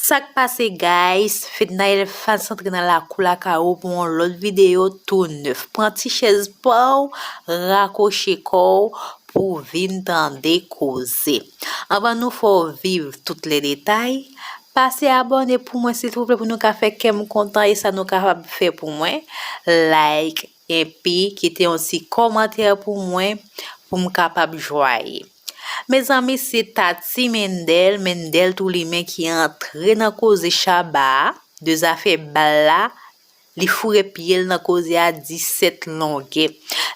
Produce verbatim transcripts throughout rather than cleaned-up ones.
Sa k pase, guys? Fednaelle Fans antre nan lakou lakay ou pou yon lòt videyo tou nèf. Pran ti chèz pa w, rakwoche kò w pou w vin tande koze. Anvan nou fè w viv tout lè detay, pase abòne pou mwen, silvouplè, pou nou ka fè kè m kontan e sa nou kapab fè pou mwen. Like, epi kite yon ti kòmantè pou mwen, pou m kapab jwaye. Mezanmi, se Tati Mendel, Mendel Toulimen ki antre nan koze Shabba a, de zafè bal la, li foure pye l nan koze a disèt longè.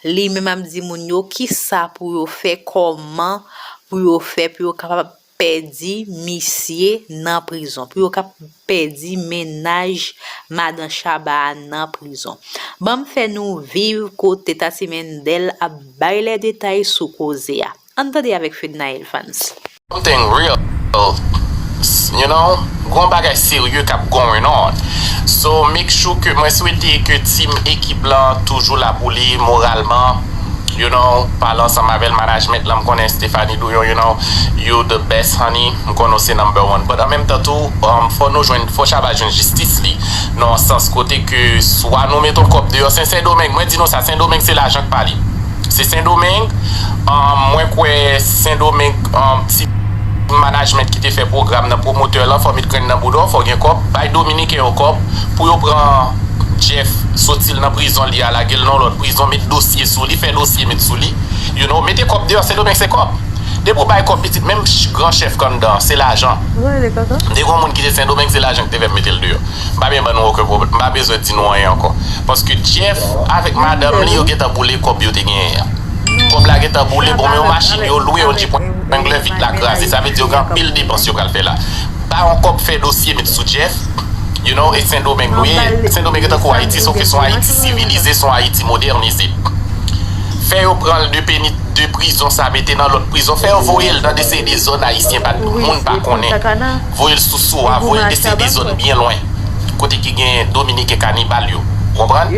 Li menm ap di moun yo kisa pou yo fè, kòman pou yo fè, pou yo kapab pèdi misye nan prizon, pou yo kapab pèdi mennaj madan Shabba a nan prizon. Ban m fè nou viv kote Tati Mendel ap bay lè detay sou koze a. Ann tande avèk Fednaelle Fans. Something real, you know, gon bagay serye k ap going on. So, make sure ke mwen swete ke team, ekip lan toujou la pou li moralman, you know, pale ansanm avè l, management lan, m konnen Stephanie Douyon, you know, you the best, honey, m konnen w se number one. But an menm tan tou, um, fò nou jwenn, fò Shabba jwenn jistis li, nan yon sans kote ke swa nou mete yon kòb deyò, se Sendomeng, mwen di nou sa, Sendomeng se lajan k pale. Se Sendomeng, um, mwen kwè Sendomeng, um, ti management ki te fè pwogram nan, pwomotè lan, fò met grenn nan bouda w, fò gen kòb, bay Dominiken yo kòb, pou yo pran Jeff, soti l nan prizon li a, lage l nan yon lòt prizon, met dosye sou li, fè dosye met sou li, you know, mete kòb deyò, Sendomeng se kòb. Depi w bay kòb pitit, menm ch-, gran chèf k anndan an, se lajan. M te gen yon moun ki te Sendomeng, se lajan ki te fè m mete l deyò. M pa byen ban nou okenn pwoblèm, m pa bezwen di nou anyen ankò. Paske Jeff avèk madanm li, yo gentan boule kòb yo te genyen an. Kòb la gentan boule, bon, men yon machin yo lwe, yon Jeep Wrangler vit la kraze. Sa vle di yo gen anpil depans yo pral fè la. Bay yon kòb, fè dosye, met sou Jeff, you know, e Sendomeng nou ye. Sendomeng gentan kou Ayiti, sof ke se yon Ayiti sivilize, se yon Ayiti modènize. Fè yo pran l de peni, de prizon sa, mete nan lòt prizon. Fè yo voye l nan de seri de zòn ayisyen pa, moun pa konnen. Voye l sou Sowa, voye l de seri de zòn byen lwen. Kote ki gen Dominiken kanibal yo. Konprann?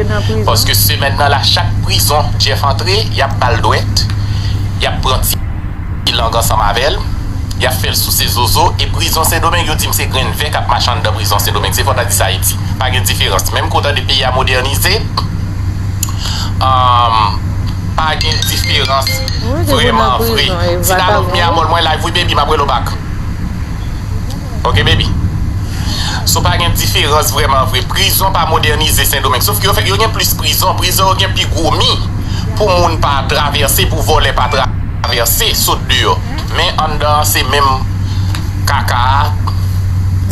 Paske semèn nan la, chak prizon Jeff antre, y ap ba l dwèt, y ap pran ti lang ansanm avè l, y ap fè l souse zozo, e prizon Sendomeng, yo di m se grenn vè k ap mache anndan prizon Sendomeng. Se fòt a di sa Ayiti. Pa gen diferans. Menm ke w tande peyi a modènize, um, pa gen diferans vrèman vre. Ti Lalouf, mi amor, mwen live wi, baby, m ap rele w back. Ok, baby? So, pa gen diferans vrèman vre. Prizon pa modènize Sendomeng. Sof ke yo fè, yo gen plis prizon. Prizon yo gen pi gwo mi pou moun pa travèse, pou vòlè pa travèse, sot deyò. Men anndan an se menm kaka a,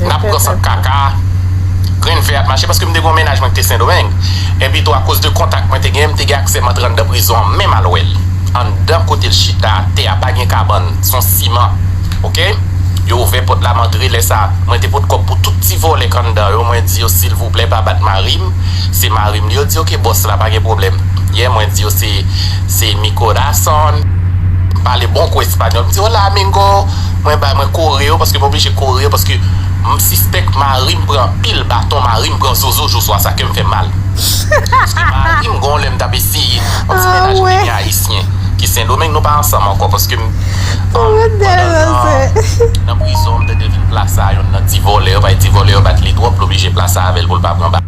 n ap pran sant kaka a. Grenn vè ap mache, paske m te gen yon mennaj mwen ki te Sendomeng. Epi tou, akoz de kontak mwen te genyen, m te gen aksè m antre anndan prizon an menm al wè l. Anndan kote l chita atè a, pa gen kabann, se yon siman. Ok? Yo ouvè pòt la, m antre lè sa a. Mwen te pot kòb pou tout ti vòlè k anndan yo. Mwen di yo, silvouplè, pa bat mari m. Se mari m li. Yo di, ok, bòs la, pa gen pwoblèm. Yeah, mwen di yo, se, se mi corazón. M pale bon kou espanyòl. M di, hola, amigo. Mwen ba, mwen kore yo, paske m oblije kore yo, paske m sispèk mari m pran anpil baton, mari m pran zozo jou swa sa, kè m fè mal. Paske mari m, gon lè m t ap eseye, yon ti mennaj m te gen ayisyen, ki Sendomeng, nou pa ansanm ankò, paske m, um, pandan nan, nan prizon, m te vin plase a yonn nan ti vòlè yo, paske ti vòlè yo bat li twòp, l oblije plase avè l pou l pa pran bal.